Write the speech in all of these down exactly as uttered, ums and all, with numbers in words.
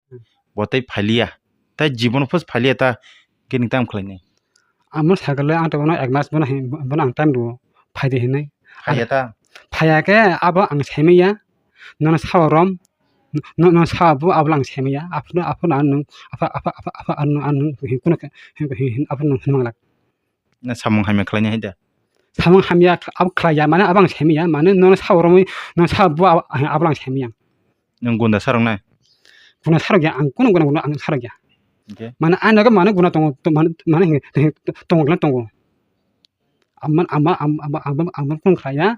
Hmm. Bo tei phaliya. Tai jibon phos phaliya ta, kini tam khlainai. Amo sakale ang to bono ek mas bono hin, bono ang time rwo, phaidi hinwi. Phaiya ta? Phaiya khe abo ang saimanya, nono sao rom, no, no sao bo abo ang saimanya, aphuru, aphuru ang nung, apha, apha, apha, apha, ang nung, ang nung, hin kuno khe, hin, hin, hin, aphuru nung hin manglak. Na samung hamya khlainai hai da? Samung hamya kh-, abo khlaiya, mane abo ang saimanya, mane nono sao romwi, nono sao bo abo, abo ang saimanya. Nwng gunda sarok nai? Guna sarok ya, ang kuno guna, guna ang sarok ya. Hingke? Mane ang nogo mane guna tongo, to-, mane, mane hinwi, hinwi tongo gana tongo. Amman, amma, am-, amma, amma, amma kung khlaiya,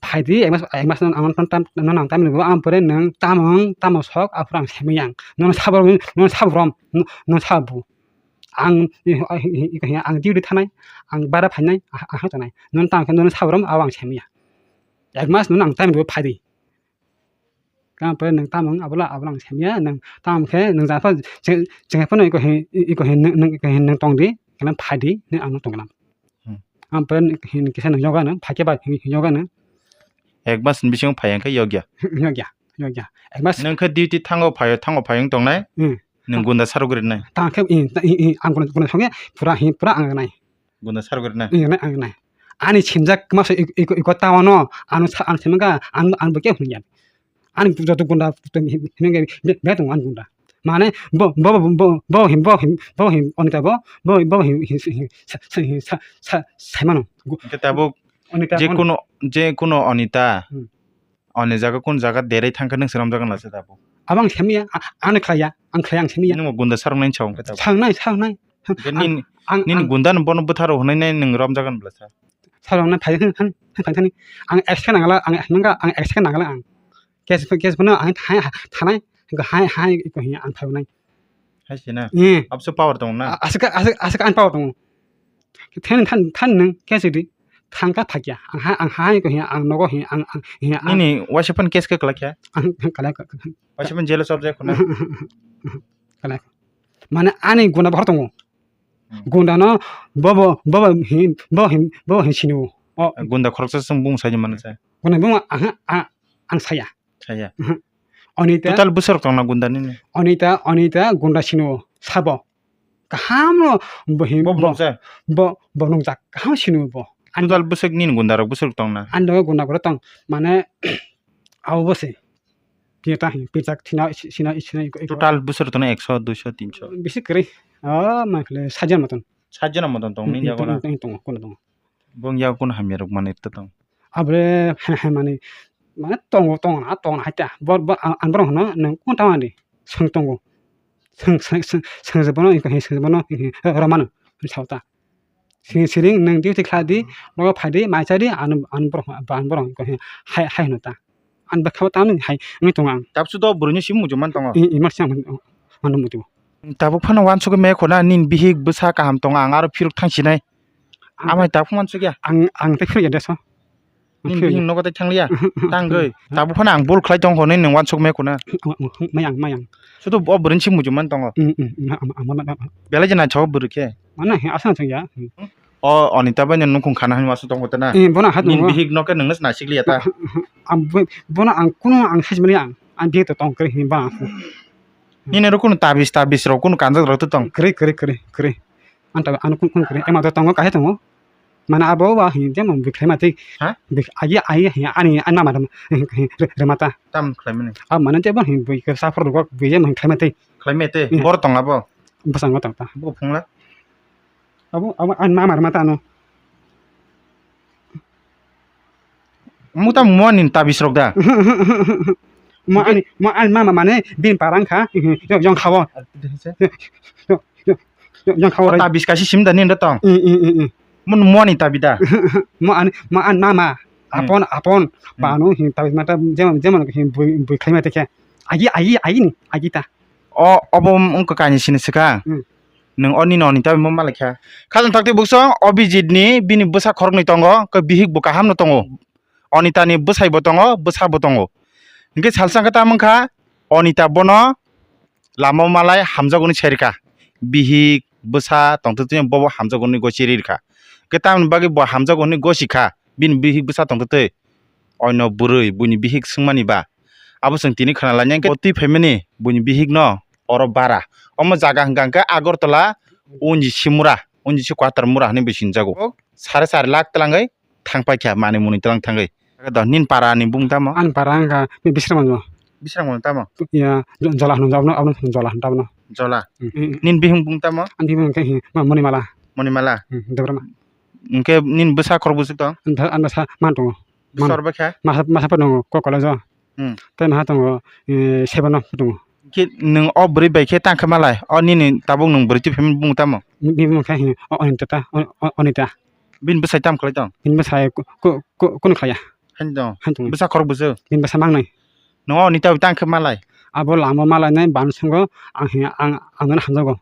phaidi, ek mas, ek mas nang, nang, nang, tam, nang, nang, tam, nang, am pore nang, tamung, tamung sok, aphuru ang saimanya. Nono sabo, nono sabo rom, no-, nono sabo. Ang, i, i, i, i, ang duty thanai, ang bara phainai, ah, ah, thanai. Nono tam khe nono sabo rom, abo ang saimanya. Ek mas nono ang time rwo phaidi. Tamo pore nwng tamo wng abola, abola ang saimanya, nwng tamo khe nwng jafo, je, je phano iko hin, iko hin nwng, nwng, iko hin nwng tong di, khe phai di, hinwi ang tong gana. Hmm. Ang pore hin kisa nwng yoga nwng, phai khe ba hin, hin yoga nwng. Ek mas ni bisingo phai hwnkhe yogya? Yogya, yogya. Ek mas. Nwng khe duty thango phaio, thango phaio wng tongnai? Hmm. Nwng gunda sarok rinai? Tang khe, i, i, i, ang gunda, gunda songya, pura hin, pura ang nai. Gunda sarok rinai? Ang nai, ang nai. Ani sinjak masa ik-, ik-, iko tawano, ano sa-, ano simanga, ang, ang bo khe hwnyan. Ani joto gunda, hwnyan be, be tongo ani gunda. Mane, bo, bo, Onita bo, bo, bo, bo, bo, hin, sa, sa, sa, saimano. Gu-, Hingke tabuk Onita, je on- kuno, je kuno Onita, Hmm. Ani jaga kun jaga derai thangkhe nwng swnam jaga nase tabuk? Abo ang saimanya, a-, ano khlaiya, ang khlaiya, ang saimanya. Nwng gunda sarok nai chong khe tabuk? Sangnai, sangnai. Hingke Ang, nini, ang, nini ang gunda no bono bwtharo hwnwi nai nwng romjagan bwlasa? Sarok nai phai, hwn, hwn, hwn, phai thani. Ang ek second nangla, ang hwnga, ang ek second nangla ang. Case, case bono ang thai, thanai, hingke hai, hai, iko hiya ang phai nai. Hai se na? Eh. Abso power tong na? A-, aswk, aswk, aswk ang power tongo. Than, than, than nwng, khe sidi. Thangkha phakya. Ang ha, ang ha, ko hiya, ang nogo hiya, ang, ang, hiya, ang. Nini waisa phone case khe kwlai kha? Ang, ang, kalai, kalai. Waisa phone jealous of jai khuna? Kalai. Mane ani gunda bahar tongo. Hmm. Gunda no, bobo, bobo hin, bo hin, bo hin sinu. O. Gunda khoroksa sung bung sai mano sai. Gunda bung, aha, a, ang saya. Saya. Mhm. Onita. Total bwswk tongna gunda nini? Onita, Onita gunda sino sabo. Kaham no bo hin Bo bo, nungsa? Bo, bo nungjak. Kaham sino bo. An- Total bwswk nini gunda rok bwswk tongna? Ando gunda gura tong. Mane, abo bo se. Pita hin, pita thina, sina, sina, iko, iko. Total bwswk tongna ekso, duiso, tinso? Bisi kwrwi. Oh, ma khle, sajana moton. Sajana moton tong, Hmm, nini tong, jago na? Tong, tong, kono tong. Bong ya kun hamya rok mani ta tong. Abre, he, he, mani, mane tongo, tongo na, tongo na, haita. Bor, bor, ang, ang borok hino, nang kun tama di, song tongo. Song, song, song, song je bono, iko he, song je bono, he, he, ramano, he, sauta. Sing, siring, nang duty kha di, logo phai di, mai cha di, ano, ano borok, ano borok, iko he, hai, hai hino ta. Ang bwkha o tamni hai wngwi tongo ang. Tabuk do bwrwini simi muchung man tongo. I, i, mani simi ang mano muchungo. Tabuk phano uansugwi maya khuna nini bihik bwsa kaham tongo, ang aro phirok thangsinai. Ang Amai tabuk uansukya? Ang, ang tei phirok ya deso. Nini bihik nogo tei thangliya? Tangwi. Tabuk phano ang bul khlai tongkho nini uansugwi maya khuna. Ang, ang, ang, mayang, mayang. Sudu o bwrwini simi muchung man tongo. Mm, mm, mm, ang, ang, ang, ang, ang. Belai je naithok bwrwi khe. Mana he asa thang ya. O Anita bai no nukhung khana hinwi uansuk tongkho tana. Eh, bono ha Nini tongo. Bihik no khe nwngno naisik liya ta. Ang bo-, bono ang kuno ang sai mani ang, ang bihik to tong kwrwi hinwi ba ang. Nini ro kuno tabis, tabis rok kuno kanjak rok to tong. Kwrwi, kwrwi, kwrwi, kwrwi. Ang tabi ano kun, kun kwrwi. Ema to tongo, kahai tongo. Mana abo ba hin jemon bwkhlai ma twi. Ha? Bwk-, agi, agi, hin ani, ani mama rema, re-, remata. Tam khlai mani. Ab mana jemon hin bwi khe saphar rok bwi jemon hin khlai ma twi. Khlai ma twi. Iya. Bor tong abo. Bwskango tong ta. Bo phungla. Abo, abo ani mama rema ta ano. Muta mo ni tabis rok da. Mo ani, mo ani mama mane bin parang kha. Yo, yong khawo. Yo, yo, yo, yong khawo. Tabis kasi sim da ni da tong. I, i, i, i. Mo, mo ni tabi da. Mo ani, mo ani mama. Hmm. Apon, apon. Hmm. Pano hin tabis mata jemon, jemon hin bui, bui khlai ma te khe. Agi, agi, agi ni, agi ta. O, obo wngkha kainwi sini swkang. Hmm. Nwng o nini Anita bai mo malai kha. Khajang thakti bukchong, Abhijit ni bini bwsa khoroknwi tongo, khe bihik bo kaham no tongo. Anita ni bwsai bo tongo, bwsa bo tongo. Hinkhe salsa khe tamo wngkha, Anita bono lama o malai hamjakgo hwnwi sai rwkha. Bihik, bwsa tongtwtwi bobo hamjakgo hwnwi gosi ri rwkha. Khe tamoni bagwi bo hamjakgo hwnwi gosi kha, bini bihik bwsa tongtwtwi. Oino bwrwi buini bihik swngmani ba. Abo chwng tini khna lainai khe, o twi phaimani buini bihikno oro bara. Omo jaga hwnkha hwnkhe Agartala Unjisi mura, Unjisi quarter mura hinwi bo sinjago. Sare char lakh twlangwi thangpaikha manwi mwnwi twlang thangwi. Nini para ni bung tamo? Ani para wngkha Bisramganj. Bisramganj tamo? Ya, Jola hwno, abono, abono Jola hwno abono. Jola. Hmm. Nini bihung bung tamo? Ani bihung khe hi, ma, Monimala. Monimala. Hmm, Debbarma. Hwnkhe nini bwsa khorok bwswk tong? Ani bwsa man tongo. Bwsa rwbaikha? Masa, masa phano tongo, ko college o. Hmm. Tei maha tongo, eh, seven o tongo. Khe nwng o bwrwi bai khe tang khe malai? O nini tabuk nwng bwrwi twi phaimani bung tamo? Bini bung khe hi, o, Onita ta, o, o, Onita. Bini bwsai tam khlai tong? Bini bwsai ku, ku, ku, kunu khlaiya. Haino tong? Haino tong. Bwsa khorok bwswk? Bini bwsa mangnai. Nwng o Onita bai tang khe malai? Abo lama malainai bani swngo ang hi, ang, ang nono hamjago.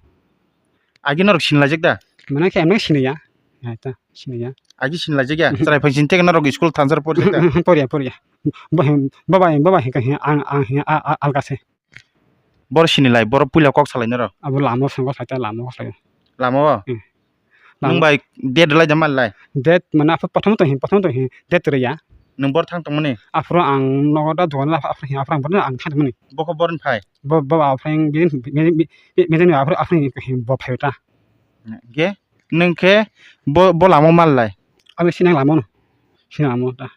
Agi norok sinlaijak da? Mane khe emne siniya. Hai ta, siniya. Agi sinlaijak ya? Chwrai phai sini tei norok school thansar porjak da? Porya, porya. Bo, bo bai, bo bai hwnkha hi ang, ang hi a, a, alga se. Bor sinilai, bor puila kok salai norok? Abo lama swngo kok salai ta, lama kok salai. Lama o? Hmm. Nwng bai date rwlai da malai? Date mane aphuru prothom to hi, prothom to hi date rwya. Nwng bor thang tongmani? Aphuru ang nogo da dogan la, aphuru hi, aphuru ang borno ang thang tongmani. Bokho borni phai? Bo, bo aphuru ang bini, bini, bini, bini aphuru, aphuru hi bo phai ta. Hwnkhe nwng khe bo, bo lama malai? Abo sinang lama no. Sinang lama ta.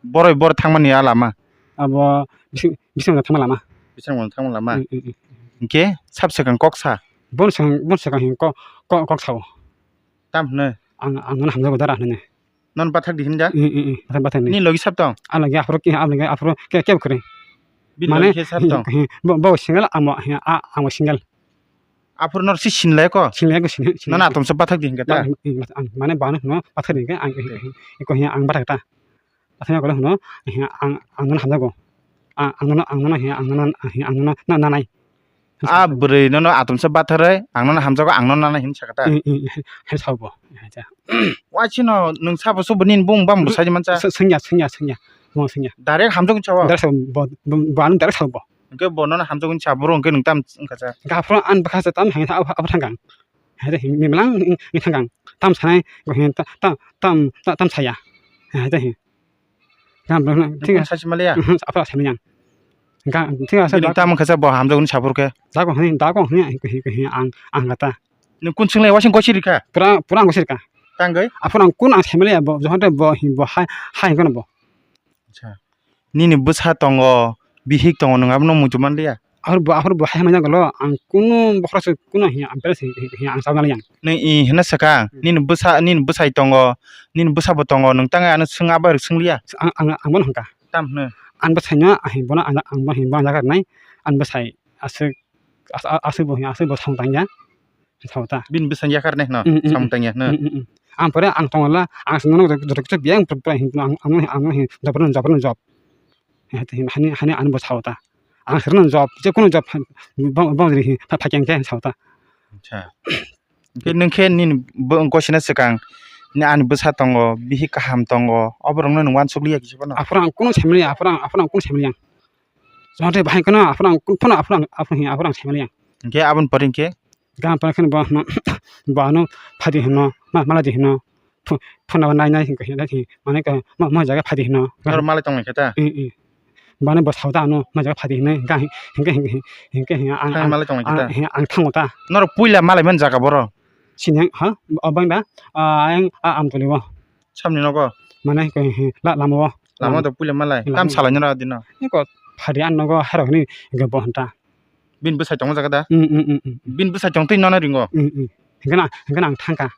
Boroi bor thangmani a lama? Abo bising, bising thangma lama. Bising thangma lama. Mm, mm, mm. Hwnkhe sab swkang kok sa? Bon swkang, bon swkang hin kok, kok, kok sao. Tam hwno? Ang, ang nono hamjago dara hwnwi. Non bathak di hinda? Mm, mm, mm. Bathak, bathak ni. Ni logi sab tong? A logi aphuru ki, a logi aphuru ke, ke kwrwi. Bini logi khe sab tong? Mane, bo, bo single, amo, a, amo single. Aphuru nor si sinlai ko? Sinlai ko, sin, sin. Nana atomsa bathak di hinka ta? Mane bano hwno bathak di hinka ang, iko hiya ang bathak ta. Bathak ni ulo hwno hiya ang, ang nono hamjago. Ang, ang nono, ang nono hiya ang nono, hiya ang nono na, nanai. A bwrwi nono atomsa batharai ang nono hamjago, ang nono nanai hin saka ta? Hai sabo. Waisino nwng sabo subo nini bung bam bo sai mansa? Swngya, swngya, swngya. Bo swngya. Direct hamjago sao? Direct sao bo, bo, bo ano direct sao bo. Hwnkhe bo nono hamjago hinwi sa, boro hwnkhe nwng tam wngkha sa? Hwnkhe aphuru ani bwkha se tam hwnwi abo, abo thangkang. Hai de, mimlang wngwi thangkang. Tam sanai, bo hwnwi ta-, ta-, tam, ta-, tam saya. Hai de, hi. Gam, thik, nwng sachi maliya? Aphuru sami yang. Ga, thik ase, bini tam wngkha sa, bo hamjago hinwi sa phuru khe? Dago hwnwi, dago hwnwi, ang, ang, ang gata. Nwng kun swnglaio, wasing gosi rikha? Pura, pura ang gosi rikha. Tangwi? Aphuru ang kun ang sami liya, bo, jokhon tei bo, bo hai, hai hwnkhe no bo. Acha. Nini bwsa tongo, bihik tongo, nwng abono muitu manliya? Aphuru bo, aphuru bo hai manjak lo, ang kunu bokhorok se kunu hiya, ang pere se hiya, ang sabna yang. Nini i hina sakha, hmm, nini bwsa, nini bwsai tongo, nini bwsa bo tongo, nwng tangwi ano swng abo swng liya? Ang, ang, ang bono hwnkha. Tam hwno? Ang bwsai no, ang bono, ang, ang bono hwnba ang jaga nai, ang bwsai aswk, as-, a-, aswk bo hiya, aswk bo samung tangya. Sao ta. Bini bwsang yakar nai hwno, mm, mm, samung tangya hwno. Mm, mm, mm. Ang pore ang tongla, ang se nono joto kisa biyang pura hin ang, ang, ang, ang hin job, job, job. Hani, hani, hani ang bo sao ta. Ang se nono job, je kono job, bong, bong ri hin, pha, pha kyang khe sao ta. Acha. Hwnkhe nwng khe nini bo-, gosina swkang, ni ani bwsa tongo, bihik kaham tongo, oborokno nwng uansuk liya kisa phano? Aphuru ang kono sami liya, aphuru ang, aphuru ang kono sami liya. Joto bahai kono aphuru ang, phano aphuru ang, aphuru hin, aphuru ang sami liya. Hwnkhe aboni pore hwnkhe? Gam pore kheno bo hwno, bo ano phadi hwno, ma-, maladi hwno, phu-, phone nai nai hwnkhe hwnkhe mane ka ma-, ma jaga phadi hwno. Oro malai tongmai khe ta? I, i. Bano bo sao ta ano ma jaga phadi hwno, hwnkhe, hwnkhe, hwnkhe, hwnkhe, hwnkhe, ang, ang, malai tongmai khe ta? Ang, ang thango ta. Norok puila malai man jaga boro? Sini ha, o bang da, ah, ang, ah, Amtoli o. Samni nogo? Mane, hwnkhe, hwnkhe, la-, lama o. Lama o to puila malai. Lama. Tam salai noro dino? Eko phadi ang nogo, haro hwnwi, hwnkhe bo hwn ta. Bini bwsai tongo jaga da? Mm, mm, mm, mm. Bini bwsai tong twi nono ringo? Mm, mm. Hwnkhe na, hwnkhe na ang thangkha.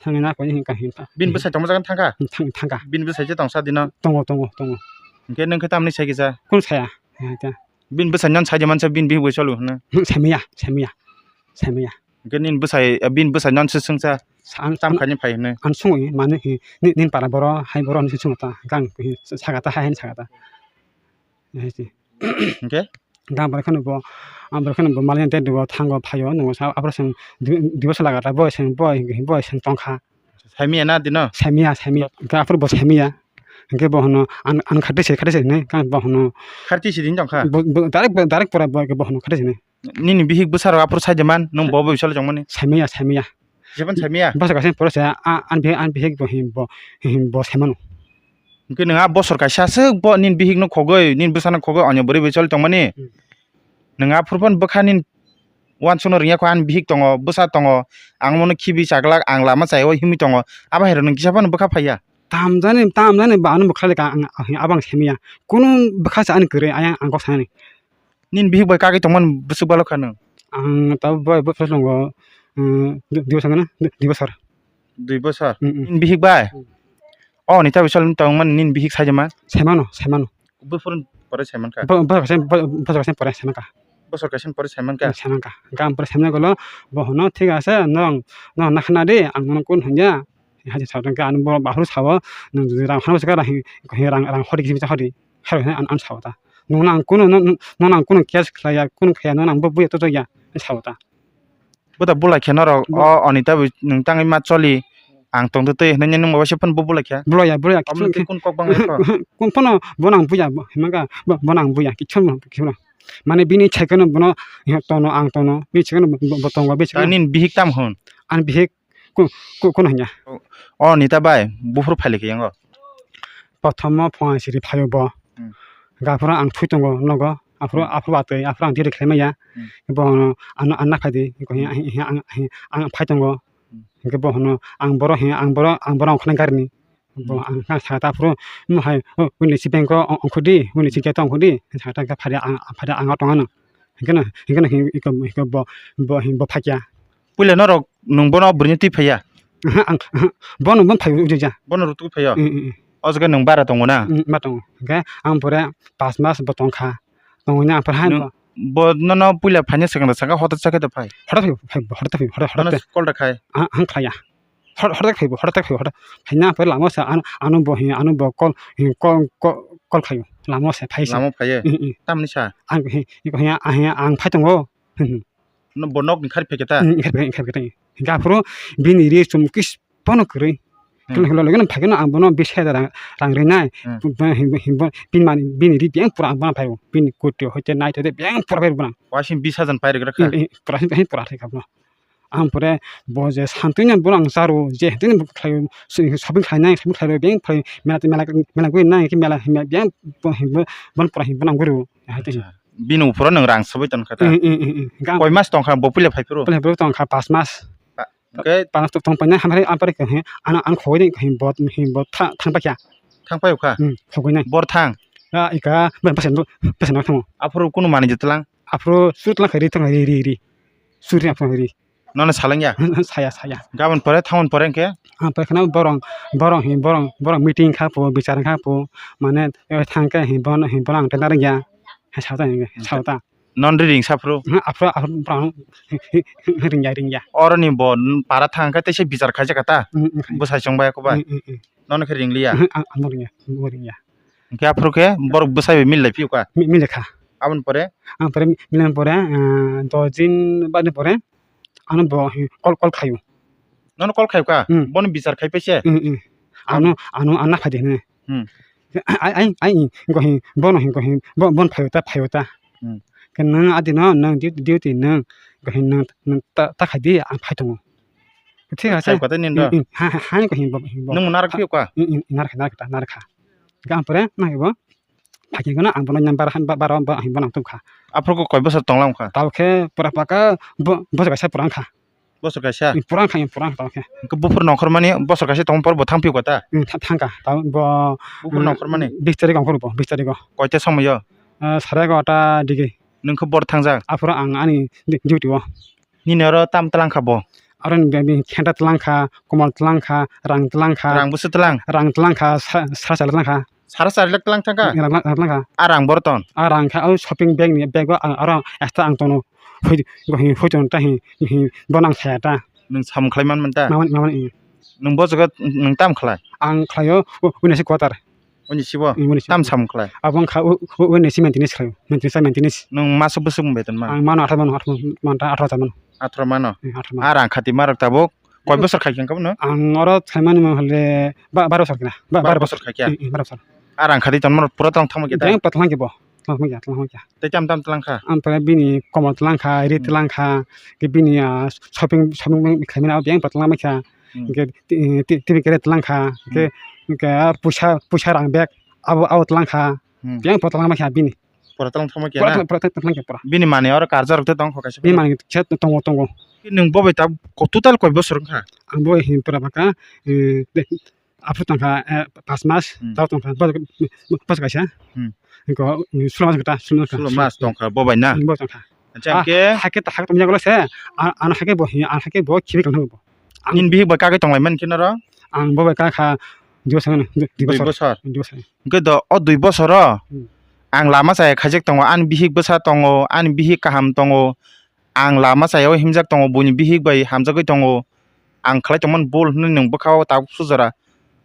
Thangwi na koi hwnkha hwnkha. Bini bwsai tongma jaga thangkha? Mm, thang-, thangkha. Bini bwsai je tongsa dino? Tongo, tongo, tongo. Hwnkhe nwng khe tamni sai kisa? Kun saya? Hai ta. Bini bwsai non sai de mansa bini bihik bai solo hwno? Hmm, saimaya, saimaya, saimaya. Hwnkhe nini bwsai, bini bwsai non se swngsa? Sa-, ang, tam khaini phai hwno? Ang sungwi mani hi, ni, nini para boro, hai boro hinwi se sungta, gang hi, sakata, hai, hai sakata. Hai se. Hwnkhe? Gam bwrwi kheno bo, ang bwrwi kheno bo maliya tei duo thango phaio, nungo sa, aphuru chwng di-, divorce lagata, bo chwng, bo, bo chwng tongkha. Saimaya na dino? Saimaya, saimaya. Hwnkhe aphuru bo saimaya. Hwnkhe bo hwno, ang, ang kharti se, kharti se hinwi, bo hwno. Kharti se din tongkha? Bo, bo, direct, direct pura bo, bo hwno kharti se hinwi. Nini bihik bwsarok aphuru saide man, nwng bo bai solo tongmani? Saimaya, saimaya. Jebon saimaya? Bwsa kaisa pore se, a, ani bihik, ani bihik bo hin, bo, hin, bo saimano. Hwnkhe nwng a bosor kaisa aswk bo nini bihikno khogwi, nini bwsano khogwi onyo bwrwi bai choli tongmani? Hmm. Nwng aphuru phano bwkha nini Uansukno rwngya kho, ani bihik tongo, bwsa tongo, ang omono khibi chaglak, ang lama chaya o himwi tongo, abo hai rok nwng kisa phano bwkha phaiya. Tamjani, tamjani ba ano bwkha le ka ang, ang, abang semiya. Kunu bwkha sa ani kwrwi, ayang ang kok sanani. Nini bihik bai kagwi tongmani bwswk balo kha nwng? Ang tabuk bai bwswk tongo, um, dui, dui bosor gana, dui, dui bosor. Dui bosor? Mm, mm. Nini bihik bai? Mm. O ni tabuk sal tongmani nini bihik saijama? Saimano, saimano. Buphuru pore saimankha? Bo, bo kaisa, bo, bo kaisa pore saimankha. Bosor kaisa pore saimankha? Mm, saimankha. Gam pore saimani golo, bo hono, "Thik ase, nong, nong nakhna di, ang nono kun hwnya." Haji sa tongkha, ano bo bahuru sao, "Nong jodi rang hano saka rang, rang, rang hodi kisi hodi." Hai hwnwi ang, ang sao ta. Nwng nang kunu, nwng, nwng nang kunu case khlaiya, kunu khaiya, nwng nang bo buya to ya, sao ta. Bo da bulai khe norok, bo- o Anita bo nwng tangwi ma choli, ang tongtwtwi hwnwi nwng bo se phano bo bulai khe. Bulaiya, bulaiya, omo kichun twi khe kun kok bang lai kho? Kun phano bo nang buya, bo, himanga, bo, bo nang buya, kichun, kichun. Mane bini thai kheno bono, tono, ang tono, bini thai kheno bo, bo, bo tongo, bini thai kheno. Nini bihik tam hwn? Ani bihik Ku-, ku-, kuno hwnya. O, o Nita bai, buphuru phailai khe yango? Prothomo phone siri phaio bo. Hmm. Aphuru ang thwi tongo nogo. Aphuru, hmm, aphuru watwi, aphuru ang diri khlai maya. Hmm. Bo ano, ano, ano naphai di. Ko hiya, hmm, hiya, ang, hiya, ang phai tongo. Hmm. Hinkhe bo hono, ang boro hiya, ang boro, ang boro ongkhornai garini. Bo, hmm, ang kha sakha ta aphuru, mo hai, o, wini si bank o ongkhordi, wini si gate o ongkhordi. Sakha ta phari ang, phari ang o tongano. Hinkhe no, hinkhe no, hinkhe, hinkhe bo, bo, bo phakya. Puila norok nwng bono bwrwini twi phaiya? Aha, ang, aha, bono, bono phai ujija. Bono rutugwi phaiyo? Mm, mm, mm. O jaga nwng bara tongo na? Mm, ba tongo. Hwnkhe ang pore pas mas bo tongkha. Tongwi na ang pore hai nwng bo. Bo nono puila phaina swkang da saka hotok chakhe da phai? Hotok phai, phai, hotok phai, hotok, hotok. Nono phai. Call da khai? Ah, ang khlaiya. Hor-, hotok phai bo, hotok phai bo, hotok. Phaina ang pore lama o sa ano, ano bo hi, ano bo call, hi, call, call, call khlaio. Lama o sa phai se. Lama o phaiyo? Mm, mm. Tamni sa? Ang hi, hi, hi, ang, hi, ang phai tongo. No, bo nok ni khari phai khe ta? Mm, khari phai, khari phai. Hinkhe aphuru bini ri chum kis bono kwrwi. Hmm. Khe logi no phai khe no ang bono bish hajar rang, rang rinai. Hmm. Bo, bo, bo, bo, bini mani, bini ri biyang pura ang bono phai o. Bini koti hoite nai hoite biyang pura phai o bono. Waising bish hajar pai rwgra kha? Eh, eh, pura, eh, pura thai kha bono. Ang pore bo je santwi no bono ang charo, je hentwi no khlai o, shopping khlai nai, shopping khlai o, biyang phai mela, mela, mela gwi nai, khe mela, mela biyang bo, bo, bono pura hinwi bono ang gwi rw o. Acha. Bini uphuru nwng rang swbai tong kha ta? Eh, eh, eh, eh. Koi mas tong kha bo puila phai phuru? Puila phuru tong kha pas mas. Pa-, hwnkhe? Pas mas tong painai, hamhari ampari khe, ano, ano khogwi ni khe bot, khe bot tha-, thang paikha. Thang paikha? Hmm, khogwi nai. Bor thang? Ah, ika, bwsano, bwsano thango. Aphuru kunu manwi je tlang? Aphuru suru tlang kha ri, tlang ri, ri, ri. Suru aphuru ri. Nono salengya? Saya, saya. Gabon pore, thangon pore hwnkhe? Ah, pore kheno borong, borong hi, borong, borong meeting kha po, bichar kha po, mane, eh, thang khe hi, bono hi, bono ang tenda rwngya. Hai sao ta, hai sao ta. Non reading saphuru? Hmm, aphuru, aphuru, borong, ringya, ringya. Oroni bo, para thang khe teisa bichar khaijak kha ta? Hmm, hmm, khai. Bwsai chongbai kho bai? Hmm, hmm, hmm. Nono khe ringliya? Hmm, ang, ang rwngya, ang rwngya. Hwnkhe aphuru khe borok bwsai bai mil lai phiyokha? Mi-, mil kha. Aboni pore? Aboni pore, mil pore, ah, dos din bani pore, ano bo hi call, call khaio. Nono call khaio kha? Hmm. Bono bichar khai paise? Hmm, hmm. Ano, ano, ano naphai de hwnwi. Hmm. Ai, ai, ai, go hi, bono hi, go hi, bo-, bono phaio ta, phaio ta. Hmm. Khe nwng adi no, nwng duty, duty nwng, go hi, nwng, nwng ta, ta khai di, ang phai tongo. Thik ase? Khaio kha tei nini ro? Hmm, hmm. Ha, ha, ha, go hi, bo, hi, bo. Nwng narak phiyokha? Hmm, hmm, narak kha, narak kha, narak kha. Hwnkhe ang pore, nai bo. Phai khe gana ang bono nang bara, bara, bara, bara, bara, bara, ang tong kha. Aphuru khe koi bosor tong lang kha? Tao khe pura paka bo-, bosor kaisa pura wng kha. Bosor kaisa? Pura wng kha, pura wng kha tao khe. Hwnkhe buphuru nongkhor mani bosor kaisa tong por bo thang phiyokha ta? Hmm, tha-, thang kha. Tao bo, buphuru hmm, nongkhor mani? Bis tarik ongkhor bo, bis tarik o. Koita somoi o? Ah, sare egarota digi. Nwng khe bor thangjak? Aphuru ang ani di-, duty o. Nini oro tam tlang kha bo? Aro ni bini khenta tlang kha, komol tlang kha, rang tlang kha. Rang bwswk tlang? Rang tlang kha, sa-, sara chari tlang kha. Sara chari lakh tlang thang kha? Rang, rang tlang kha. A rang bor ton? A rang kha, o shopping bag ni bag o ang aro extra ang tono. Hoi, hoi, hoi ton ta hi, hi, bono ang saya ta. Nwng samung khlai man man ta? Mamani, mamani. Nwng bo jaga nwng tam khlai? Ang khlai o, o, o nasi quarter. Oni sibo? Oni sibo. Tam samung khlai? Abo wngkha o, o, o nasi maintenance khlai o. Maintenance, maintenance. Nwng maso bwswk beton man? Ang mano atharo mano, atharo mano, atharo hajar mano. Atharo mano? Hmm, atharo mano. A rang khati marok tabuk koi bosor khai khe wngkha bono? Ang oro khaimani mano hole ba-, baro bosor kina. Ba-, baro bosor khai khe? Hmm, hmm, baro bosor. A rang khati ton marok pura tong thangma khe ta? Beng patlang khe bo. Tong thangma khe, tong thangma khe. Tei tam tam tlang kha? Ang pore bini komol tlang kha, ri tlang kha, khe bini, ah, shopping, shopping khaimani abo beng patlang ma kha. Hmm. Hingke ti-, ti-, T V kere tlang kha, hingke, hmm, hingke a puisa, puisa rang bag abo, abo tlang kha. Hmm. Biyang po tlang ma kha bini. Pura talang thangma khe pura na? Pura talang khe pura. Bini manwi oro karjarok tei tong kho kaisa. Bini manwi khe tongo, tongo. Nwng bo bai ta ko-, total koi bosor wngkha? Ang bo hin pura baka, eh, de, aphuru tongkha, eh, pas mas, hmm, tao tongkha, bos, bos kaisa. Hmm. Ko, eh, sulo mas kata, sulo mas kata. Sulo mas tongkha bo bai na? Hmm, bo tongkha. Acha, ah, hingke? Hake ta, hake tongya golo se, a-, ano hake bo hin, ano hake bo khibi kang bo. Ang nini bihik bai kagwi tonglai man khe noro? Ang bo bai kakha dui bosor, dui, dui bosor. Dui bosor? Dui bosor. Hingke do, o dui bosoro, hmm, ang lama chaya khaijak tongo, ani bihik bwsa tongo, ani bihik kaham tongo, ang lama chaya o himjak tongo, buini bihik bai hamjagwi tongo, ang khlai tongmani bul hwnwi nwng bwkha o tabuk sujora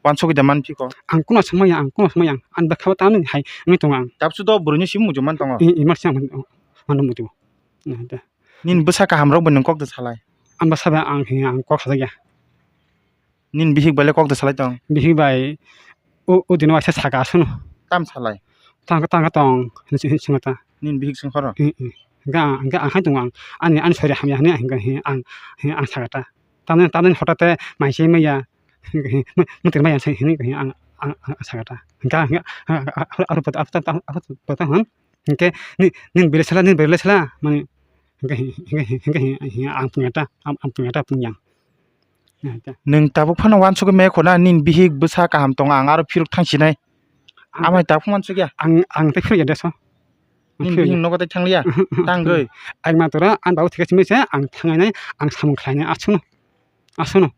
wansugwi da manphiko. Ang kuno swngmaya, ang kuno swngmaya, ani bwkha o tamni hai wngwi tongo ang. Tabuk sudo bwrwini simi muchung man tongo. I, i, masi ang mano muchungo. Nini bwsa kaham rok bai nwng kok da salai? Ang bwsa bai ang, ang kok sajak ya. Nini bihik bai le kok da salai tong? Bihik bai o, o dino waisa saka aswkno. Tam salai? Tang, tang tong, hinwi, hinwi swngkha ta. Nini bihik swngkhoro? I, i. Hingke ang, hingke ang hai tongo ang, ani, ani sori hamya hinwi hingke ang, ang saka ta. Tamni, tamni hotate mai se maya, hingke mwtwr maya hinwi ang, ang, ang saka ta. Hingke, hingke, aro, aro, aro, aro, aro, aro, aro, hwn. Hingke ni, nini belai sala, nini belai sala, mani, hingke, hingke, hingke, hingke, hingke, ang pungya ta, ang, ang pungya ta, pungyang. Nwng tabuk phano wansugwi maya khuna, nini bihik bwsa kaham tongo, ang aro phirok thangsinai. Ang amai tabuk wansugya? Ang, ang tei phirok ya deso. Nini bihik nogo tei thangliya? Tangwi? Ang matora, ang babu thikasi mese, ang thangainai, ang samung khlainai, aswkno. Aswkno.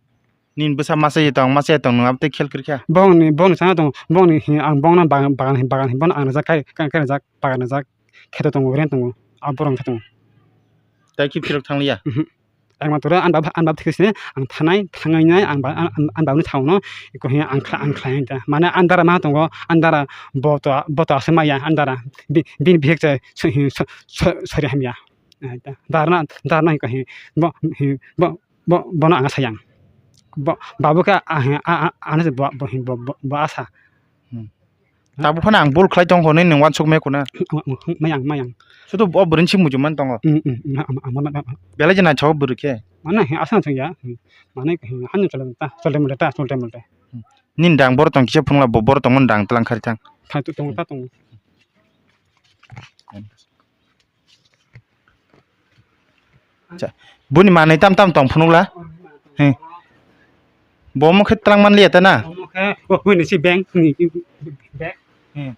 Nini bwsa masa ye tong, masa ye tong, nwng abo tei khel kwrwikha? Bongni, bongni sana tong, bongni hi, ang bongna bagan, bagan hi, bagan hi, bono ang rijak kai, kai, kai rijak, bagan rijak, kheto tongo, rent tongo, abo borok khe tongo. Tai khe phirok thangliya? Mhm. Ang matora, ang bab, ang bab thikisini, ang thanai, thangainai, ang ba, ang, ang, ang babni thaono, iko hi, ang khla, ang khlai ta. Mane, ang dara ma tongo, ang dara boto, boto aswk maya, ang dara, bi, bini bihik chai, so, hi, so, so, sori hamya. Darna, darna hi, hi, bo, hi, bo, Bo, bono ang sayang. Bo, babu khe a, a, a, ano se bo, bo, bo, bo, bo asa. Hmm. Tabuk phano ang bul khlai tong hwnwi nwng wansuk me khuna. Mayang, mayang. Sudu bo bwrwini simi muchung man tongo. Hmm, hmm, hmm, ama, ama, ama, ama. Belai je naithok bwrwi khe. Mane he asa thang ya. Hmm. Mane he hanu chole ta, chole mole ta, chole mole. Hmm. Nini dang bor tong kisa phunukla bo bor tongmani dang tlang khari thang. Khai to tongo ta tongo. Cha, buni manwi tam tam tong phunukla. He. Bo omo khe tlang man liya ta na? Omo khe, o, bini si bank ni, bank. He.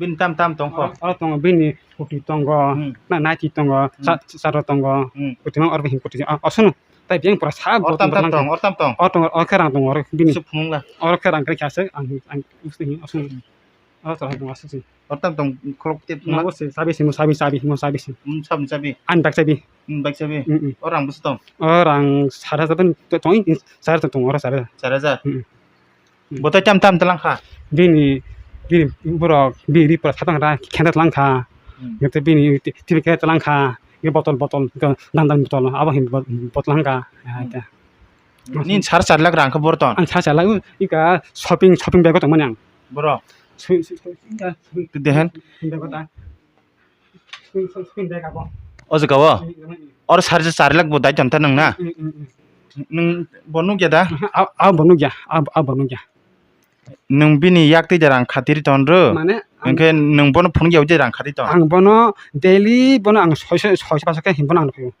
Bini tam tam tong kho. Oro, oro tongo bini kuti tongo, hmm, na naiti tongo, hmm, sa, saro tongo. Hmm. Kuti mang oro bini kuti, ah, aswkno. Tai bank pura sa. Oro tam tam tong, oro tam tong. Oro tongo, oro khe rang tongo, oro bini. Su phunukla. Oro khe rang khe kha se, ang, ang, usni, aswkno. Hmm. Oro tongo, aswkno. Oro tam tong khorok tep na? Mo se sabi se, mo sabi, sabi, mo sabi se. Hmm, sabi, sabi. Ani bak sabi. Hmm, bak sabi. Hmm, hmm. Oro rang bwswk tong? Oro rang sat hajar tong, tong, sat hajar tong, oro sat hajar. Sat hajar? Hmm, hmm. Bo tai tam tam tlang kha? Bini, bini borok, bini pura satang ra, khenda tlang kha. Hmm. Bini ti-, tibi khe tlang kha. Botol, botol, dang dang botol, abo hin bot-, botol hangka. Hmm. Nini sar char lakh rang khe boro ton? Ang sar char lakh, ika shopping, shopping bag o tongmani ang. Boro? Shopping, shopping, shopping, shopping, shopping bag o ta. Shopping, shopping, shopping bag abo. O jaga o? Hmm, hmm, hmm. Oro sar char lakh bo dai ton ta nwng na? Hmm, hmm, hmm. Nwng bo nukya da? Aha, a, a bo nukya, a, a bo nukya. Nwng bini yak twi da rang khatiri ton rw? Mane, ang hwnkhe nwng bono phunukya ui twi rang khatwi ton? Ang bono daily bono ang soiso, soiso paso khe hin bono ang rw phaio.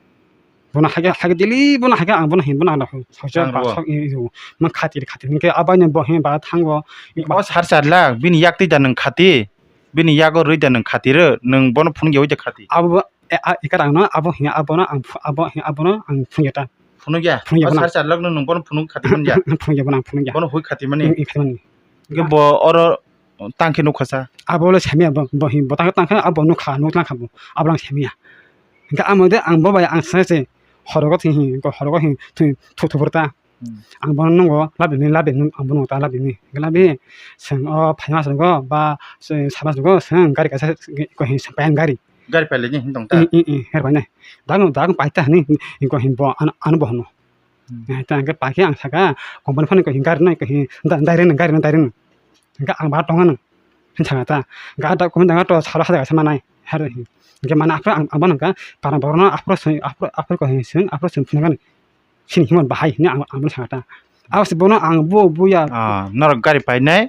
Bono hake, hake daily bono hake ang bono hin bono ang rw phaio. Soiso paso i, i, i, mang khatiri, khatiri. Hwnkhe abaino bo hin ba thango. O sar char lakh, bini yak twi da nwng khati? Bini yago rwi da nwng khati rw? Nwng bono phunukya ui twi khati? Abo bo, e, a, ika rang no, abo hin, abono ang phu-, abo hin, abono ang phunukya ta. Phunukya? Phunukya bono. O sar char lakh no nwng bono phunuk khati manya? Phunukya bono, ang phunukya. Bono hui khati mani? Ui, ui, khati mani. Hwnkhe bo oro tang khe nukha sa? Abo le samiya bo, bo hin, bo tang, tang khe abo nukha, nuk tlang kha bo. Abo lang samiya. Hwnkhe amo de ang bo bai ang sa se horogo thwi hin, horogo hin thwi thu, thu, thu, ta. Hmm. Ang bono nungo, labini, labini, ang bono ta labini. Hwnkhe labi, chwng o phaima chwng go, ba, chwng sama chwng go, chwng gari kaisa ko hin, sampayan gari. Gari pailai ni hin tong ta? I, i, i, her bai nai. Dago, dago pai ta hani, ko hin bo, ano, ano bo hano. Hmm. Eh, ta hwnkhe pai khe ang saka, company phano ko hin gari nai, ko hin da-, direct nai, gari nai direct nai. Hwnkhe ang ba tongo nang. Hin saka ta. Ga da, ko hin da to salo hada sa manai. Her hin. Hwnkhe mana aphro ang, ang bono ka, para borno aphro swi, aphro, aphro ko hin swi, aphro swi phunukani. Sini himon bahai hini ang, ang bono saka ta. Abo se bono ang bo, bo ya. Ah, norok gari painai.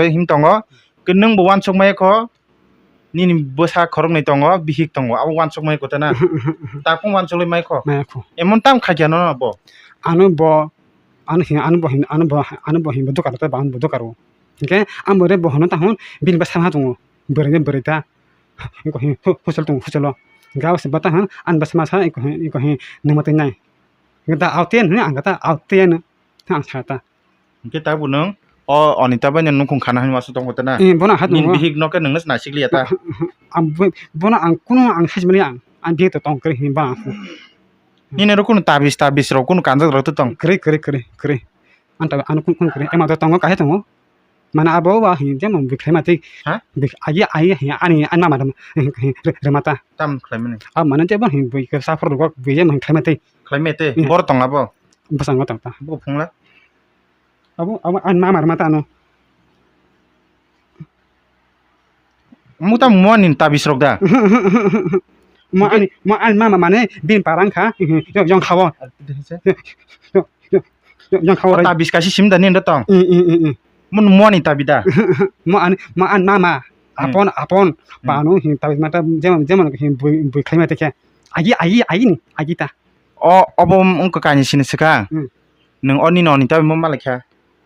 khlaiwi him tongo. Khe nwng bo uansuk maya kho, nini bwsa khoroknwi tongo, bihik tongo, abo uansuk maya kho tana. Takung uansuk lai mai kho. Maya kho. Emon tam khaikya no bo. Ano bo, ano hin, ano bo hin, ano bo, ano bo hin bo dukar ta, bo ano bo dukar o. Hingke ang bo re bo hono ta hwn, bini bwsa ma tongo. Bwrwi ni bwrwi ta. Iko hin, hu-, husel tongo, huselo. Hingke abo se bata hwn, ani bwsa ma sa, iko hin, iko hin, nungma twi nai. Hingke ta aw ten hwn, ang ta aw ten hwn, ang sa ta. Hingke ta bo nwng o Anita bai no nukhung khana hwnwi uansuk tongo tana. Eh, bono hat nini nungo. Bihik no khe nwngno se naisik liya ta. Ang bo-, bono ang kunu ang sai mani ang, ang bihik to tong kwrwi hwnwi ba ang. Nini ro kunu tabis, tabis rok kunu kanjak rok to tong. Kwrwi, kwrwi, kwrwi, kwrwi. Ang ta ano kunu, kunu kwrwi. Ema to tongo, kahai tongo. Mane abo ba hin jemon bwkhlai ma tei. Ha? Bwk-, agi, agi, hin ani, ani mama rem-, hin, hin, re-, remata. Tam khlai mani. A mane jemon hin bwkha saphur rok bwi jemon khlai ma tei. Khlai ma tei. Hmm. Bor tong abo. Bwskango tong ta. Bo phungla. Abo, abo ani mama rema ta ano. Muta mo ani tabis rok da. Mo ani, mo ani mama mane bini parang kha. Yong, yong khawo. Yong, yong, yong khawo. Tabis kasi sim da ni ndo tong. I, i, i, i. Mun mo ani tabi da. Mo ani, mo ani mama. Hmm. Apon, apon. Hmm. Panu hin tabis mata jemon, jemon hin bui, bui khlai ma te khe. Agi, agi, agi ni, agi ta. O, obo wngkha kainwi sini swkang. Hmm. Nwng o nini oni tabi mo malai kha?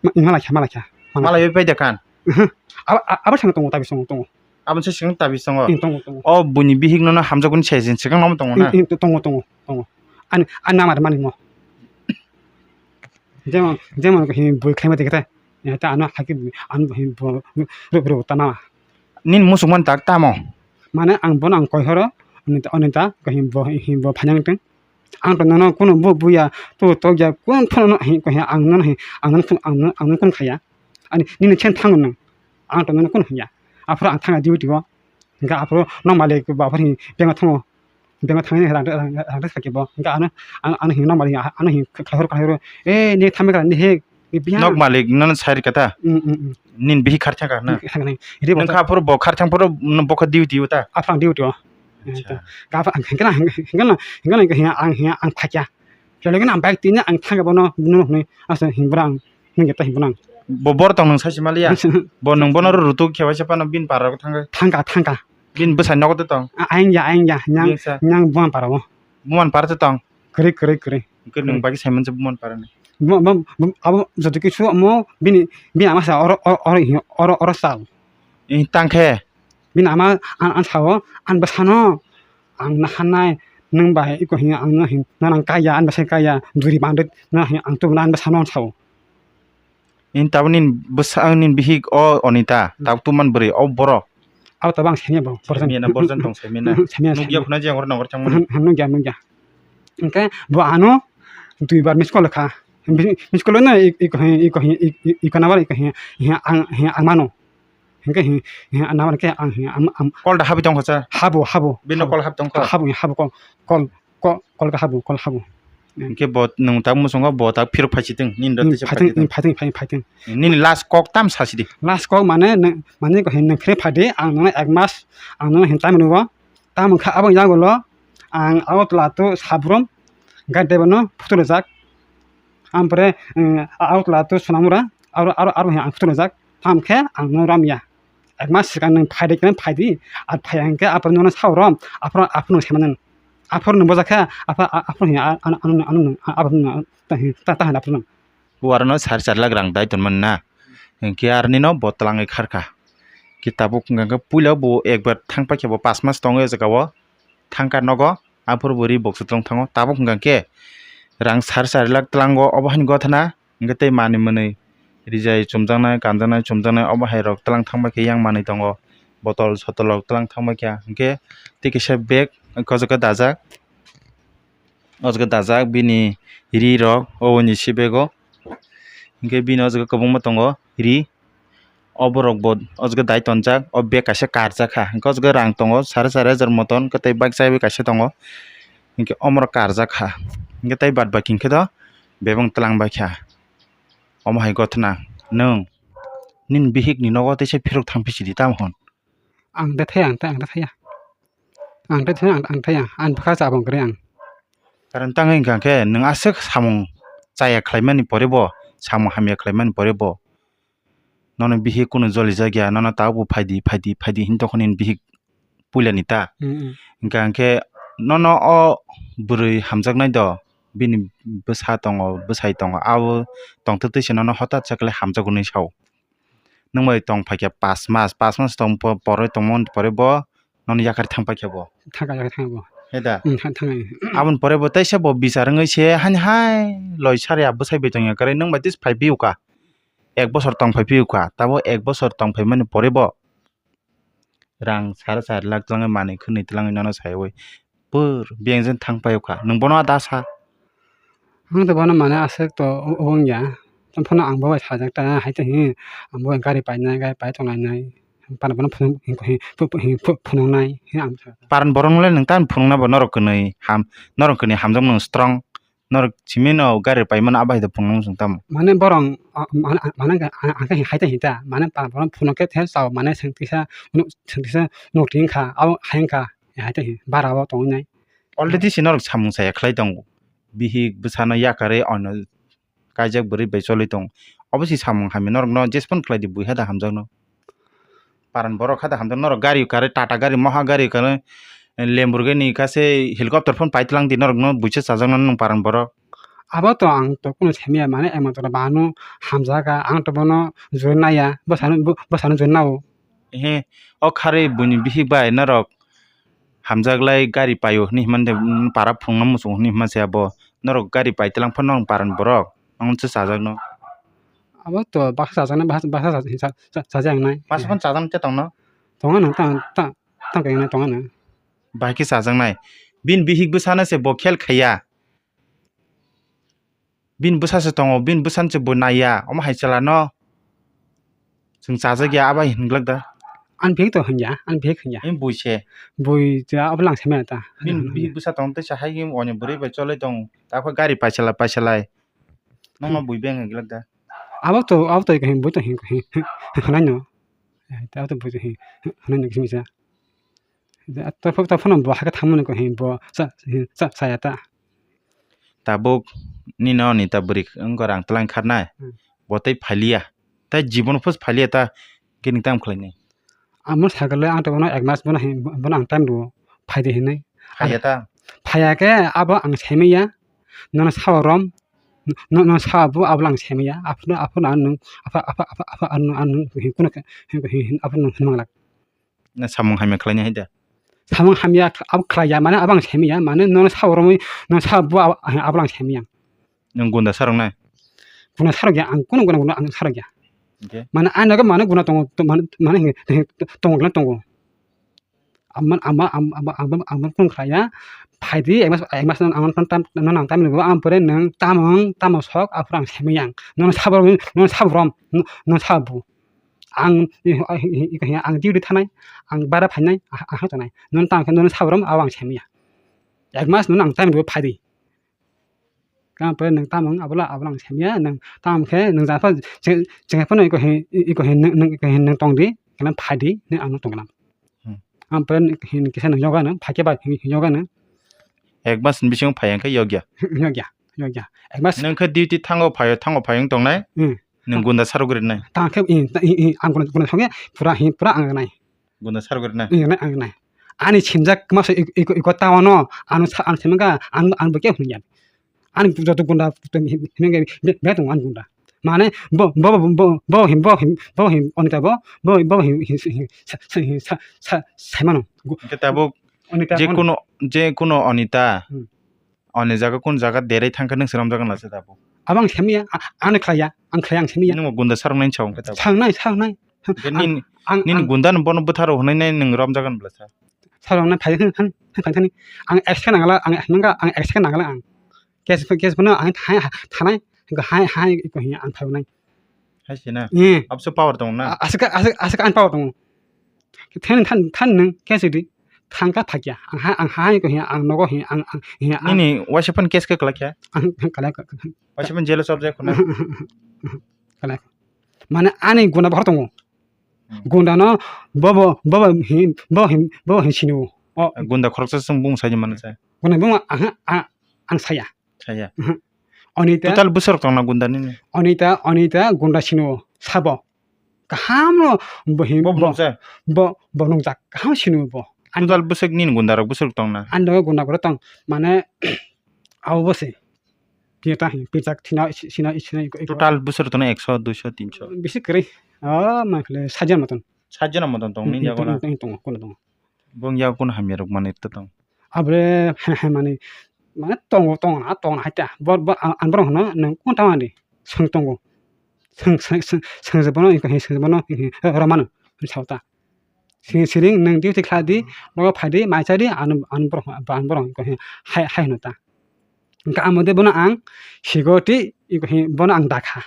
Ma-, malai kha, malai kha, malai kha. Malai bai paida kan? Mhm. Abo, a-, abo sano tongo, tabi sano tongo. Abo se sini tabi tongo? Hmm, tongo, tongo. O buini bihik nono hamjakguni se sini swkang nomo tongo na? Hmm, hmm, tongo, tongo, tongo. Ani, ani namar mani mo. Jemon, jemon ko hin bui khlai ma tei khe ta. Ya ta ano hakhe bui, ano hin bo, ro, ro, ta mama. Nini musuk man tak tamo? Mane ang bono ang koi horo, oni ta, oni ta, ko hin bo, hin bo phanyang teng. Ang to nono kuno bo buya, to to ya, kun phano no hin ko hin ang nono hin, ang nono kun, ang nono, ang nono kun khaya. Ani nini khen thango nang. Ang to nono kun hanya. Aphuru ang thanga duty o. Hingka aphuru nong malik ba aphuru hin benga thango. Benga thangni rang, rang, rang, rang sakhe bo. Hingka ano, ano, ano hin nong malik, ano hin khlai horo, khlai horo. Eh, ni thambe kala ni he, ni biya. Nok malik, nono sai rikha ta? Mm, mm, mm. Nini bihik kharchang kha na? Kharchang kha nang. Nung kha aphuru bo kharchang phuru no bo kha duty o ta? Aphuru ang duty o. Acha. Ka pha, ang hingkhe na, hingkhe na, hingkhe na, hingkhe na, ang, hingkhe ang phakya. Chole gana ang bike tini ang thangya bono, bono hwnwi asa hingbra ang, hingkhe ta hingbra ang. Bo bor tong nung sachi maliya? Bo nung bono ro rutuk khe waisa phano bini para thangkha. Thangkha, thangkha. Bini bwsai nogo tong? A-, ayang ya, ayang ya, nyang, nyang buman para o. Buman para tong? Kwrwi, kwrwi, kwrwi. Hingkhe nung bagwi sai mansa buman para ni? Bo, bo, bo, abo joto kisu omo bini, bini ama sa oro, oro, oro, oro, oro sal. Tangkhe? Bini ama an, an sao, an bwsano ang naharnai, nwng bai iko hin ang no hin, nang kaya, an bwsai kaya, duri bandit, na hin ang tubuna an bwsano ang sao. In tabuk nini bwsa, nini bihik o Onita, hmm, tabuk tuman bwrwi o borok. Abo tabuk ang samiya bo, borjan. Samiya na borjan tong samiya na. Samiya, nukya samiya. Khuna jang oro nongor changmani. Hmm, hmm, nukya, nukya. Hingke bo ano duibar miss call kha. Miss call no iko hin, iko hin, iko nabar iko hin, hin ang, hin ang mano. Hingke hin, hin ang nabar ke ang hin am, am. Call da habi tong kha sa? Habo, habo. Bino habo. Call hab tong kha? Habo, habo call, call, call, call ka habo, call habo. Hingke bo nwng tak muchungo bo tak phirok phai sitwng, nini rok tisa phai sitwng. Phai sitwng, phai, phai sitwng. Nini last kok tam sa sidi? Last kok mane, mane ko hin nwng phirok phai di, ang nono ek mas, ang nono hin time rwo. Tamo kha aboni yagulo ang Agartala to Sabrum gari driver no photo rijak. Ampore, eh, Agartala to Sonamura aro, aro, aro ang photo rijak. Tamo khe ang no ramya. Ek mas swkang nwng phai de khe phai di. Ar phai hwnkhe aphuru nono sao rom. Aphuru, aphuru nwng sai mano. Aphuru nwng bojakha. Aphuru, aphuru hwnkhe ano, ano, ano, aphuru nwng ta, ta, ta, aphuru nwng. Uarono sari char lakh rang dai tonmani na. Hingke aroni no bo twlangwi kharkha. Hingke tabuk hingka khe puila bo ekbar thang paikha bo pas mas tongo o jaga o. Thangkha nogo, aphuru bo ri bokso twlang thango. Tabuk hingka khe rang sari char lakh twlango obo haini gothana. Hingke tei manwi mwnwi rijai chumjaknai, kanjaknai, chumjaknai obo hai rok twlang thang paikha yang manwi tongo. Botol sotol rok twlang thang paikha. Hingke tei kisa bag o jaga dajak. O jaga dajak bini ri rok obo ni si bego. Hingke bini o jaga kwbangma tongo ri. O borok bo o jaga dai tonjak, o bag kaisa karjak kha. Hingke o jaga rang tongo sare sare hajar moton, hingke tei bike chabi kaisa tongo. Hingke omorok karjak kha. Hingke tei bad baki hingke do bebak twlang bai kha. Omo hai gothana nwng nini bihik ni nogo teisa phirok thang phi sidi tamo hwn. Ang de thaya, ang de, ang de thaya. Ang tei thaya, ang, ang thaya, ang bwkha chabang kwrwi ang. Karon tangwi hwnkha khe nwng aswk samung chaya khlaimani pore bo, samung hamya khlaimani pore bo nono bihik kunu jolijakya, nono tabukbo phaidi, phaidi, phaidi hin tongkha nini bihik puilani ta. Mm, mm. Hwnkha hwnkhe nono o bwrwi hamjaknai do, bini bwsa tongo, bwsai tongo, abo tongtwtwi se nono hotat se khlai hamjakgo hinwi sao. Nwng bai tong phaikha pas mas, pas mas tong po-, porwi tongmani pore bo nono yakarwi thang paikha bo. Thang ka yakarwi thang bo. He da? Mm, thang, thang. Aboni pore bo teisa bo bichar wngwi se hani hai loi sari a bwsai bai tongya kwrwi nwng bai tei phai phiyokha. Ek bosor tong phai phiyokha. Tabo ek bosor tong phaimani pore bo rang sara sari lakh twlangwi manwi khwnwi twlangwi nono saiwi pur biyang jani thang paiyokha. Nwng bono da sa? Ang to bono mane aswk to o-, o wngya. Tamo phano ang bo bai sajak ta, hai ta hi, ang bo gari painai, gari pai tonglainai. Para bono phunuk, hi, hi, phu-, phu-, hi, phu-, phunuknai, hi ang sa. Paran borok nolai nwng tamo phunukna bo norok kwnwi ham, norok kwnwi hamjakmano strong. Norok simi no gari paimano abo hai da phunuknai chwng tamo. Mane borong, a, mane, mane ang, ang, ang khe hai ta hi ta, mane paran borok phunuk khe the sao, mane swng tisa, nuk, swng tisa nuk ring kha, abo hai wng kha, hai ta hi, bara o tongwi nai. Already se norok samung saya khlai tongo. Bihik bwsano yakarwi ano kaijak bwrwi bai choli tongo. Obo se samung hamya norokno jesphano khlai di, buiha da hamjakno. Paran borok kha da hamjakno, norok gari karwi, Tata gari, Maha gari karwi, Lamborghini kha se helicopter phano pai tlang di norokno, buicha chajakno nwng paran borok. Abo to ang to kunu semiya, mane emo to bano hamjak, ang to bono joi naiya, bwsano, bw-, bwsano joi nao. He, o kharwi buini bihik bai norok hamjak lai gari paio hinwi himani de, mm, para phunukna muchungo hinwi hima se abo. Norok gari pai tlang phano norok paran borok. Ang se chajakno. Abo to baksa chajaknai, baksa, baksa cha-, cha-, cha-, chajaknai. Masa phano chajaknai te tongno? Tongo no, tang, tang, tang khe tongo no. Bahai khe chajaknai. Bini bihik bwsano se bo khel khaiya. Bini bwsa se tongo, bini bwsano se bo naiya, omo hai chwla no chwng chajak ya, abo hai hinglak da. Ani bihik to hinya, ani bihik hinya. Bini bui se. Bui je abo lang se maya ta. Bini bihik bwsa tong tei sa hai khe oni bwrwi bai cholai tong, takho gari paisala paisalai. Nokno bui beng hinglak da. Abo to, abo to hin, bui to hin, hin, hin, hinai no. Abo to bui to hin, hinai no kisa misa. Taphuk taphano bo hakhe thangmani ko hin bo cha, cha, chaya ta. Tabuk nini oni ta bwrwi wngkha rang twlang kharnai. Hmm. Bo tei phaliya. Tai jibon phus phaliya ta kini tam khlainai. Amo sakale ang to bono ek mas bono hin, bono ang time rwo. Phaidi hinwi. Phaiya ta? Phaiya khe abo ang saimanya. Nono sao rom. No, no sao bo abo ang saimanya. Aphano, aphano ang nung, apha, apha, apha, apha, ang nung, ang nung hin kuno khe, hin, hin, hin, aphano nung hin manglak. Na samung hamya khlaina hai da? Samung hamya abo khlaiya, mane abo ang saimanya, mane nono sao romwi, nono sao bo abo, abo ang saimanya. Nwng gunda sarok nai? Gunda sarok ya, ang kuno gunda, gunda ang sarok ya. Hingke? Mane ang nogo mane gunda tongo, to-, mane, mane hinge, hinge, tongo gunda tongo. Amman, amma, am-, amma, amma, amma kung khlaiya, phaidi, ek mas, ek mas nang, ang tam, tam, nang, nang tam nang, ang pore nang tamung, tamung sok, aphuru ang saimanya. Nono sao romwi, nono sao rom, no-, nono sao bo. Ang, i, i, i, i, ang duty thanai, ang bara phainai, ah, ah, tongnai. Nwng tang khe nwng sabram abo ang saimanya. Ek mas nwng ang time rw phaidi. Kang pore nwng tamung abola, abola ang saimanya, nwng tam khe nwng jafar je, je phano iko he, iko he, nwng, nwng, iko he nwng tongdi, khe nwng phaidi, nwng ang tonglam. Hmm. Ang pore hin kisa nwng yoga nwng, phaikhe ba hin yoga nwng. Ek mas ni bisingo phai hwnkhe yogya. Yogya, yogya. Ek mas. Nwng khe duty thango phaio, thango phai wng tongnai. Hmm. Nwng gunda sarok rinai. Tang khe, i, i, i, ang guna, guna thangya, pura hi, pura ang nai. Guna sarok rinai. I, nai, ang nai. Ani simjak masa ik-, ik-, iko tawano, ano sa-, ano simjak, ang, ang bokhe hwnyan. Ani joto gunda, himenge, be, be tong ani gunda. Mane, bo, bo, bo, bo, him, bo, him, bo, him, onita bo, bo, bo, him, him, him, sa, sa, him, sa, sa, saimano. Gu-, Hingke tabuk Onita, je on- kuno, je kuno onita, Hmm. Oni jaga kun jaga derai thangkhe nwng se romjak na se tabuk. Abo ang semya, a-, ano khlaiya, ang khlaiya, ang semya. Nwng gunda sarok nai chong khe tabuk. Sangnai, sangnai. Hwnkhe Ang, nini, ang, nini ang gunda no bono bwtharo hwnwi nai nwng romjak na bwla sa. Sarok nai phai hwn, hwn, hwn, hwn, hwn. Ang action nangla, ang nangka, ang action nangla ang. Case, case bono ang thai, thanai, hai, hai, iko hi ang thainai. Hai se na. Eh. Abso power tong na. A-, aswk, aswk, aswk ang power tong. Than, than, than nwng, case di. Thangka phakya. Ang ha, ang ha, iko hi, ang nogo hi, ang, ang, hi, ang. Nini waisa phone case khe kwlak khe? Ang, ang kwlak. Waisa phone jail o chop jai khuna. Kwlak. Mane ani guna bahar tongo. Hmm. Gunda no bobo, bobo hi, bo hi, bo hi sinu. O. Gunda khoroksa chwng bung sai mano sa. Gunda bung ang, ang, ang saya. Saya. Mhm. Anita. Total bwswk tongna gunda nini? Anita, Anita gunda sino sabo. Kaham no bo hin-, Bo bo, bung sa? Bo, bo nungjak kaham sino bo. An- Total bwswk nini gunda rok bwswk tongna? Ando gunda gura tong. Mane, abo bo se. Pirta hin, pirta thina, sina, sina, iko, iko. Total bwswk tongna ekso, duiso, tinso? Bisi kwrwi. O, ma khle, sajana moton. Sajana moton tong, Hmm, nini hmm, jago na? Tong, tong, tong, kono tong. Bung ya kun hamya rok manwi ta tong. Abre, he, he, mani, mane tongo, tongo na, tongo na, haita. Bor, bor, ang, ang borok hino, nang kun tama di, seng tongo. Seng, seng, seng, seng je bono, iko he, seng je bono, he, he, romano, sao ta. Sing, siring, nang duty kha di, logo phai di, mai cha di, ang, ang borok, ang borok, iko he, hai, hai hino ta. Hingke amo de bono ang, sigo ti, iko he, bono ang dakha.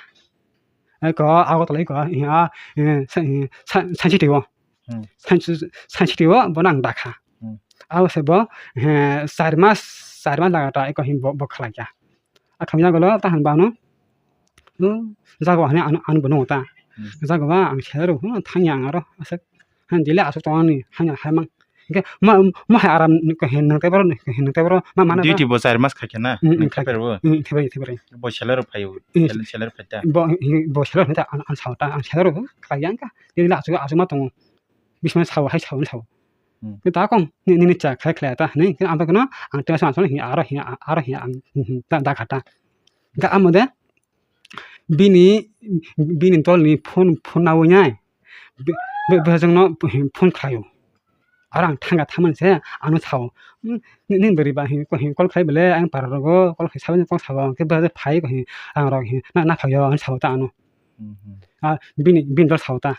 Iko, ago tolai iko, he, a, he, sa, he, sa, sa, city o. Hmm. Science, science city o bono ang dakha. Hmm. Abo se bo, he, char mas, char mas lagata eko hin bo, bo khlai kha. A khamya golo ta han bano. No, jago hani an, an bono ta. Hmm. Jago ba ang sero, hmm, thangya ang aro, asek. Han dile asok tong ani, hanya hai mang. Hingke ma, ma hai aram ko hin nang tebro, hin nang tebro, ma mana. Duty bo char mas khaikhe na, Hmm, hmm, nang khaikhe. Theper bo. Hmm, theper, theper. Bo salary phaio, Hmm. Salary phaita. Bo, bo salary phaita, an, an sao ta, an salary khlai yang ka. Dile asok, asok ma tongo. Bismano sao, hai sao, sao. Hmm. Khe ta kong, ni, nini cha khlai khlai ta, ni, khe ang ta kano, ang tenga sama sama, hi, aro, hi, aro, hi, ang, hmm, hmm, ta, da kha ta. Ga amo de, bini, bini tol ni phone, phone na wnyai. Be, be, be jong no phone khlaio. Aro ang thanga thaman se, ano sao. Hmm, ni, ni beri ba, hi, ko, hi, call khlai bele, ang para rogo, call khlai sabai, call sao, khe be phai ko, hi, ang rok, hi, na, na phaio, ang sao ta ano. Hmm, hmm. A, bini, bini tol sao ta.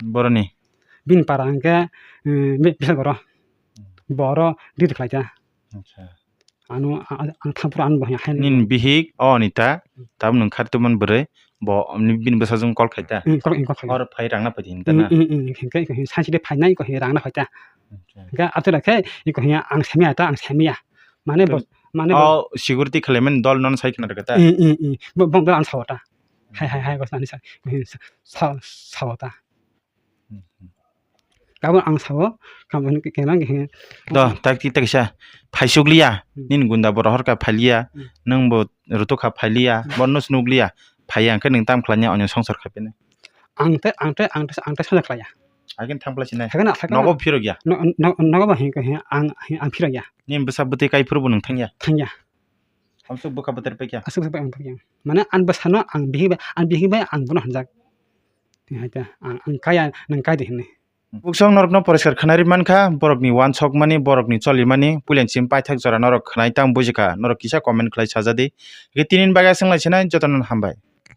Boroni? Bini para hingke, eh, bi-, bisa goro. Hmm. Boro diri khlai ta. Acha. Ano, a-, a-, ang thampura ano bahai hai. Nini bihik, o Anita, tabuk nwng khartwi man bwrwi, bo, ni bini bwsajwk call khai ta? Hmm, call, call khai. Or phai rang na phai di hinta na? Hmm, hmm, hmm, hingke, hingke, hingke, sansi de phai nai, ko hingke rang na phai ta. Acha. Hingke, ato da khe, iko hingke ang semiya ta, ang semiya. Mane bo, mane bo. O security khlaimani dol nono sai khna rwkha ta? Hmm, hmm, hmm. Bo, bo, bo ang sao ta. Hai, hai, hai, gosnani sa, sa, sa, sao ta. Hmm, hmm. Tabuk ang sao, kamu ke, kelang ke. Do, tak ti tak sa, phaisuk liya, Hmm. Nini gunda borok horka phai liya, Hmm. Nwng bo rutuk kha phai liya, Hmm. Borno snuk liya, phai ya, hingke nwng tam khlai ya, onyo songsar khai pene. Ang te, ang te, ang te, ang te songsar khlai ya. Hakin thang phlai sinai. Hakin, hakin. Nogo phirok ya. No, no, nogo ba hingke, hing, ang, hing, ang phirok ya. Nini bwsa bwtwi kai phuru bo nwng thang ya. Thang ya. Hamsuk bwkha bwtwr paikha. Aswk se ang paikha. Mane ang bwsano ang bihik bai, ang bihik bai ang bono hamjak. Hai ta, ang, ang kaya, nang kai de hinwi. Buksong norokno poriskar khwnari mankha, borokni wansokmani, borokni cholimani, puilensim paithak jora norok khwnai tang bujikha, norok kisa comment khlai sajadi. Hwnkhe tinini bagwi aswk lai sinai, jotono hambai.